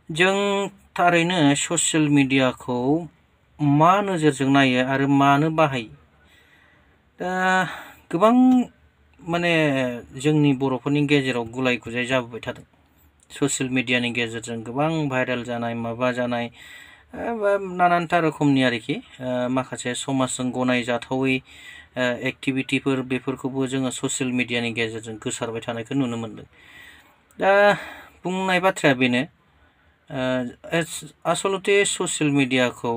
जों थारैनो ससियेल मिडियाखौ मा नोजोरजों नायो आरो मानो बाहायो? दा गोबां माने जोंनि बर'फोरनि गेजेराव गुलाय गुजाय जाबोबाय थादों। ससियेल मिडियानि गेजेरजों गोबां भाइरेल जानाय माबा जानाय नानानथा रोखोमनि आरोखि माखासे समाजजों गनायजाथावै एक्टिभिटिफोर बेफोरखौबो जोङो ससियेल मिडियानि गेजेरजों गोसारबाय थानायखौ नुनो मोनदों। दा बुंनाय बाथ्राया बेनो आसलते ससियेल मिडियाखौ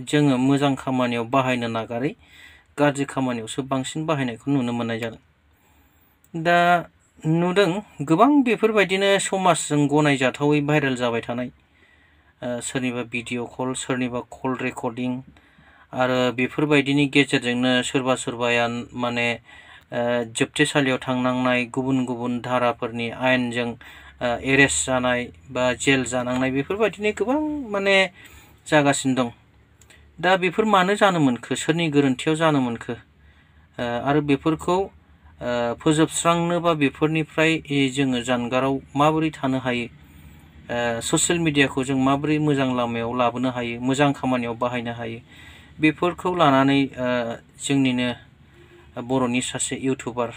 जोङो मोजां खामानियाव बाहायनो नागारै गाज्रि खामानियावसो बांसिन बाहायनायखौ नुनो मोननाय जादों। दा नुदों गोबां बेफोरबायदिनो समाजजों गनायजाथावै भाइरेल जाबाय थानाय सोरनिबा भिडिअ' कल सोरनिबा कल रेकर्डिं आरो बेफोरबायदिनि गेजेरजोंनो सोरबा सोरबाया माने जोबथेसालियाव थांनांनाय गुबुन गुबुन धाराफोरनि आयेनजों एरेस्ट जानाय बा जेल जानांनाय बेफोरबायदिनो गोबां माने जागासिनो दं। दा बेफोर मानो जानो मोनखो? सोरनि गोरोन्थियाव जानो मोनखो? आरो बेफोरखौ फोजोबस्रांनो बा बेफोरनिफ्राय जोङो जानगाराव माबोरै थानो हायो? ससियेल मिडियाखौ जों माबोरै मोजां लामायाव लाबोनो हायो, मोजां खामानियाव बाहायनो हायो? बेफोरखौ लानानै जोंनिनो बर'नि सासे इउटुबार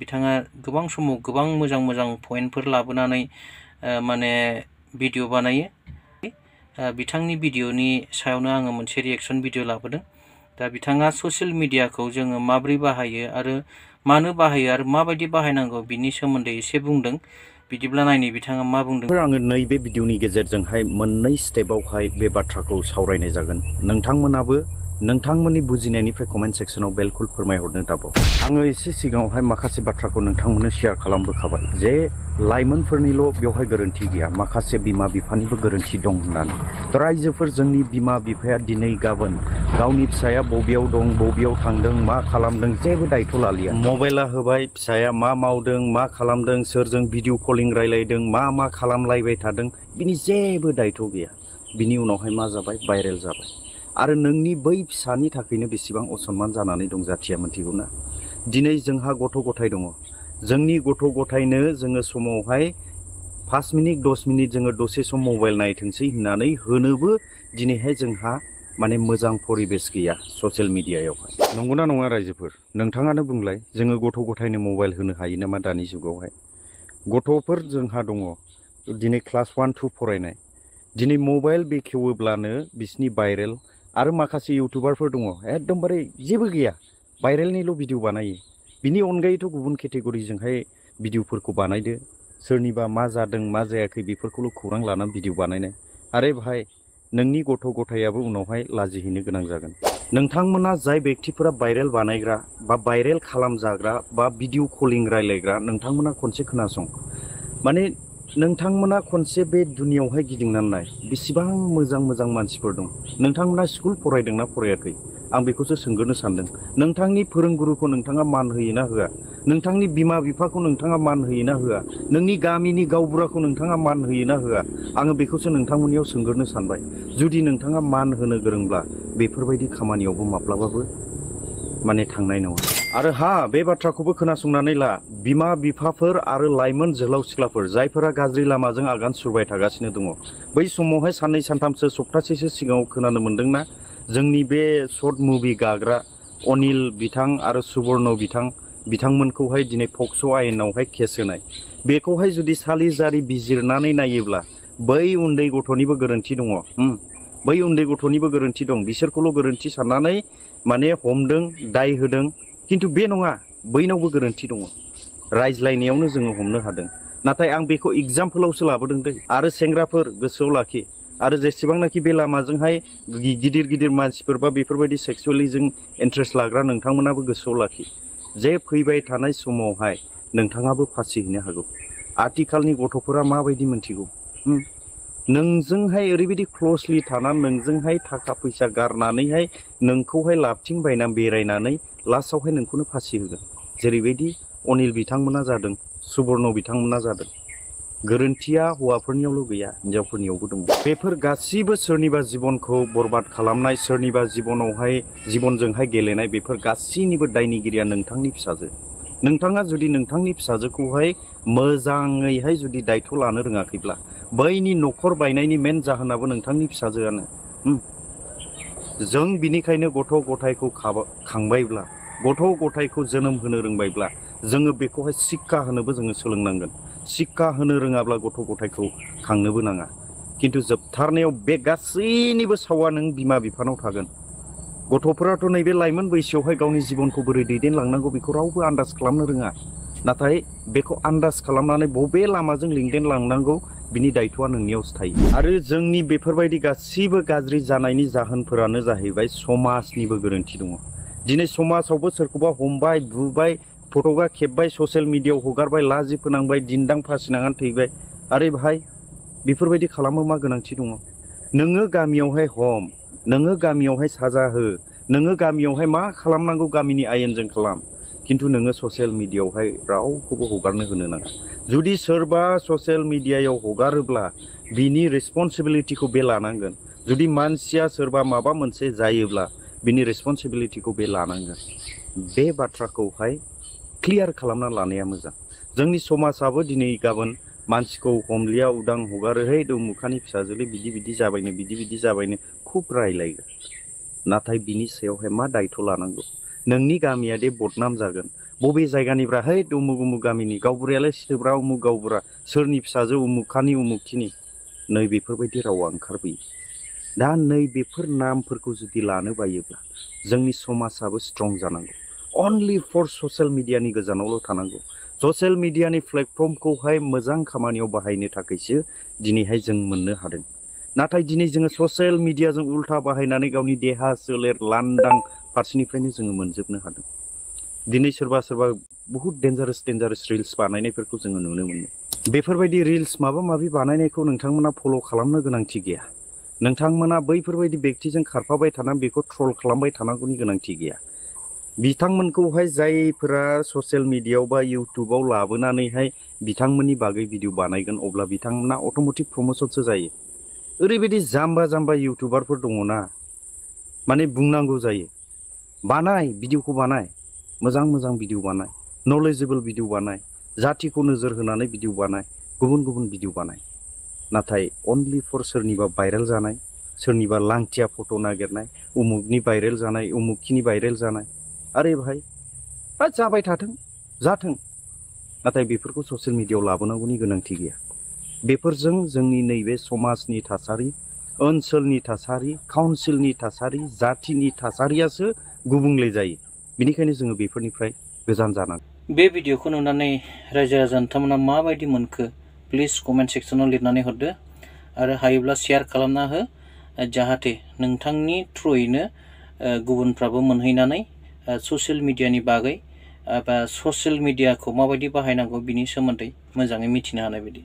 बिथाङा गोबां समाव गोबां मोजां मोजां पइन्टफोर लाबोनानै माने भिडिअ बानायो। बिथांनि भिडिअनि सायावनो आङो मोनसे रिएक्सन भिडिअ लाबोदों। दा बिथाङा ससियेल मिडियाखौ जोङो माबोरै बाहायो आरो मानो बाहायो आरो माबायदि बाहायनांगौ बिनि सोमोन्दै एसे बुंदों। बिदिब्ला नायनि बिथाङा मा बुंदों। आङो नैबे भिडिअनि गेजेरजोंहाय मोननै स्टेपावहाय बे बाथ्राखौ सावरायनाय जागोन। नोंथांमोनाबो नोंथांमोननि बुजिनायनिफ्राय कमेन्ट सेक्सनाव बिल्कुल फोरमायहरनो दाबाव। आङो एसे सिगाङावहाय माखासे बाथ्राखौ नोंथांमोननो शेयार खालामबोखाबाय जे लाइमोनफोरनिल' बेवहाय गोरोन्थि गैया, माखासे बिमा बिफानिबो गोरोन्थि दं होननानै। रायजोफोर जोंनि बिमा बिफाया दिनै गाबोन गावनि फिसाया बबेयाव दं, बबेयाव थांदों, मा खालामदों जेबो दायथ' लालिया। मबाइला होबाय, फिसाया मा मावदों, मा खालामदों, सोरजों भिडिअ कलिं रायलायदों, मा खालामलायबाय थादों बिनि जेबो दायथ' गैया। बिनि उनावहाय मा जाबाय? भाइरेल जाबाय। आरो नोंनि बै फिसानि थाखायनो बेसेबां असनमान जानानै दं जाथिया मिथिगौ ना? दिनै जोंहा गथ' गथाय दङ। जोंनि गथ' गथायनो जोङो समावहाय 5 मिनिट 10 मिनिट जोङो दसे सम मबाइल नायथोंसै होननानै होनोबो दिनैहाय जोंहा माने मोजां परिबेस गैया ससियेल मिडियायावहाय। नंगौना नङा रायजोफोर? नोंथाङानो बुंलाय, जोङो गथ' गथायनो मबाइल होनो हायो नामा दानि जुगावहाय? गथ'फोर जोंहा दङ दिनै क्लास 1 2 फरायनाय। दिनै मबाइल बेखेवोब्लानो बिसिनि भाइरेल आरो माखासे इउटुबारफोर दङ एकदमबारे जेबो गैया, भाइरेलनिल' भिडिअ बानायो। बिनि अनगायैथ' गुबुन केटेगरिजोंहाय भिडिअफोरखौ बानायदो। सोरनिबा मा जादों मा जायाखै बेफोरखौल' खौरां लानानै भिडिअ बानायनाय। आरे भाई, नोंनि गथ' गथायाबो उनावहाय लाजिहैनो गोनां जागोन। नोंथांमोना जाय बेक्तिफोरा भाइरेल बानायग्रा बा भाइरेल खालामजाग्रा बा भिडिअ कलिं रायलायग्रा, नोंथांमोना खनसे खोनासं। माने नोंथांमोना खनसे बे दुनियावहाय गिदिंनानै नाय, बेसेबां मोजां मोजां मानसिफोर दं। नोंथांमोना स्कुल फरायदोंना फरायाखै? आं बेखौसो सोंग्रोनो सानदों। नोंथांनि फोरोंगुरुखौ नोंथाङा मान होयोना होआ? नोंथांनि बिमा बिफाखौ नोंथाङा मान होयोना होआ? नोंनि गामिनि गावबुराखौ नोंथाङा मान होयोना होआ? आङो बेखौसो नोंथांमोननियाव सोंग्रोनो सानबाय। जुदि नोंथाङा मान होनो गोरोंब्ला बेफोरबायदि खामानियावबो माब्लाबाबो माने थांनाय नङा। आरो बे बाथ्राखौबो खोनासंनानै ला, बिमा बिफाफोर आरो लाइमोन जोहोलाव सिख्लाफोर जायफोरा गाज्रि लामाजों आगान सुरबाय थागासिनो दङ। बै समावहाय साननै सानथामसो सप्तासेसो सिगाङाव खोनानो मोनदोंना, जोंनि बे सर्ट मुभि गाग्रा अनिल बिथां आरो सुबर्न बिथांमोनखौहाय दिनै पक्स' आयेनावहाय केस होनाय। बेखौहाय जुदि सालिजारि बिजिरनानै नायोब्ला बै उन्दै गथ'निबो गोरोन्थि दङ। बै उन्दै गथ'निबो गोरोन्थि दं। बिसोरखौल' गोरोन्थि साननानै माने हमदों, दाय होदों। खिन्थु बे नङा, बैनावबो गोरोन्थि दङ। रायज्लायनायावनो जोङो हमनो हादों। नाथाय आं बेखौ एगजामपोलावसो लाबोदों दै। आरो सेंग्राफोर गोसोआव लाखि, आरो जेसेबांनाखि बे लामाजोंहाय गिदिर गिदिर मानसिफोर बा बेफोरबायदि सेक्सुवेलिजों इन्ट्रेस्ट लाग्रा, नोंथांमोनाबो गोसोआव लाखि जे फैबाय थानाय समावहाय नोंथाङाबो फासि हैनो हागौ। आथिखालनि गथ'फोरा माबायदि मिथिगौ? नोंजोंहाय ओरैबायदि क्लसलि थानानै नोंजोंहाय थाखा फैसा गारनानैहाय नोंखौहाय लाबथिं बायना बेरायनानै लास्टआवहाय नोंखौनो फासि होगोन। जेरैबायदि अनिल बिथांमोना जादों, सुबर्न बिथांमोना जादों। गोरोन्थिया हौवाफोरनियावल' गैया, हिनजावफोरनियावबो दङ। बेफोर गासिबो सोरनिबा जिबनखौ बरबाद खालामनाय, सोरनिबा जिबनजोंहाय गेलेनाय, बेफोर गासैनिबो दायनिगिरिया नोंथांनि फिसाजो। नोंथाङा जुदि नोंथांनि फिसाजोखौहाय मोजाङैहाय जुदि दायथ' लानो रोङाखैब्ला, बैनि न'खर बायनायनि मेन जाहोनाबो नोंथांनि फिसाजोआनो। जों बिनिखायनो गथ' गथायखौ खांबायब्ला, गथ' गथायखौ जोनोम होनो रोंबायब्ला जोङो बेखौहाय शिक्षा होनोबो जोङो सोलोंनांगोन। शिक्षा होनो रोङाब्ला गथ' गथायखौ खांनोबो नाङा। खिन्थु जोबथारनायाव बे गासैनिबो सावा नों बिमा बिफानाव थागोन। गथ'फोराथ' नैबे लाइमोन बैसोआवहाय गावनि जिबनखौ बोरै दैदेनलांनांगौ बेखौ रावबो आन्दाज खालामनो रोङा। नाथाय बेखौ आन्दाज खालामनानै बबे लामाजों दैदेनलांनांगौ बिनि दायथ'आ नोंनियावसो थायो। आरो जोंनि बेफोरबायदि गासिबो गाज्रि जानायनि जाहोनफोरानो जाहैबाय समाजनिबो गोरोन्थि दङ। दिनै समाजावबो सोरखौबा हमबाय, बुबाय, फट'गा खेबबाय, ससियेल मिडियायाव हगारबाय, लाजि फोनांबाय, दिन्दां फासिनांनानै थैबाय। आरे भाई, बेफोरबायदि खालामो मा गोनांथि दङ? नोङो गामियावहाय हम, नोङो गामियावहाय साजा हो, नोङो गामियावहाय मा खालामनांगौ गामिनि आयेनजों खालाम। खिन्थु नोङो ससियेल मिडियायावहाय रावखौबो हगारनो होनो नाङा। जुदि सोरबा ससियेल मिडियायाव हगारोब्ला बिनि रेसपन्सिबिलिटिखौ बे लानांगोन। जुदि मानसिया सोरबा माबा मोनसे जायोब्ला बिनि रेसपन्सिबिलिटिखौ बे लानांगोन। बे बाथ्राखौहाय क्लियार खालामना लानाया मोजां। जोंनि समाजाबो दिनै गाबोन मानसिखौ हमलिया उदां हगारो, है दमुखानि फिसाजोलै बिदि बिदि जाबायनो, बिदि बिदि जाबायनो खुब रायलायगोन। नाथाय बिनि सायावहाय मा दायथ' लानांगौ? नोंनि गामिया दे बदनाम जागोन। बबे जायगानिफ्राय है उमुग उमुग गामिनि गावबुरायालाय सिथोब्रा उमुग गावबुरा, सोरनि फिसाजो उमुगखानि उमुगखिनि, नै बेफोरबायदि रावा ओंखारबोयो। दा नै बेफोर नामफोरखौ जुदि लानो बायोब्ला जोंनि समाजाबो स्ट्रं जानांगौ। अनलि फर ससियेल मिडियानि गोजानावल' थानांगौ। ससियेल मिडियानि प्लेटफर्मखौहाय मोजां खामानियाव बाहायनो थाखायसो दिनैहाय जों मोननो हादों। नाथाय दिनै जोङो ससियेल मिडियाजों उल्था बाहायनानै गावनि देहा सोलेर लांदां फारसेनिफ्रायनो जोङो मोनजोबनो हादों। दिनै सोरबा सोरबा बहुत डेन्जारास रिल्स बानायनायफोरखौ जोङो नुनो मोनो। बेफोरबायदि रिल्स माबा माबि बानायनायखौ नोंथांमोना फल' खालामनो गोनांथि गैया। नोंथांमोना बैफोरबायदि व्यक्तिजों खारफाबाय थानानै बेखौ ट्रल खालामबाय थानांगौनि गोनांथि गैया। बिथांमोनखौहाय जायफोरा ससियेल मिडियायाव बा इउटुबाव लाबोनानैहाय बिथांमोननि बागै भिडिअ बानायगोन, अब्ला बिथांमोना अट'मेटिक प्रम'सनसो जायो। ओरैबायदि जाम्बा जाम्बा इउटुबारफोर दङना, माने बुंनांगौ जायो। बानाय भिडिअखौ बानाय, मोजां मोजां भिडिअ बानाय, नलेजेबोल भिडिअ बानाय, जातिखौ नोजोर होनानै भिडिअ बानाय, गुबुन गुबुन भिडिअ बानाय। नाथाय अनलि फर सोरनिबा भाइरेल जानाय, सोरनिबा लांथिया फट' नागिरनाय, उमुगनि भाइरेल जानाय, उमुगखिनि भाइरेल जानाय, आरे भाई जाबाय थाथों, जाथों। नाथाय बेफोरखौ ससियेल मिडियायाव लाबोनांगौनि गोनांथि गैया। बेफोरजों जोंनि नैबे समाजनि थासारि, ओनसोलनि थासारि, काउन्सिलनि थासारि, जातिनि थासारियासो गुबुंले जायो। बेनिखायनो जोङो बेफोरनिफ्राय गोजान जानांगौ। बे भिडिअखौ नुनानै रायजो राजा नोंथांमोना माबायदि मोनखो प्लिज कमेन्ट सेक्सनाव लिरनानै हरदो आरो हायोब्ला शेयार खालामना हो, जाहाथे नोंथांनि थ्रुयैनो गुबुनफ्राबो मोनहैनानै ससियेल मिडियानि बागै बा ससियेल मिडियाखौ माबायदि बाहायनांगौ बिनि सोमोन्दै मोजाङै मिथिनो हानाय बायदि।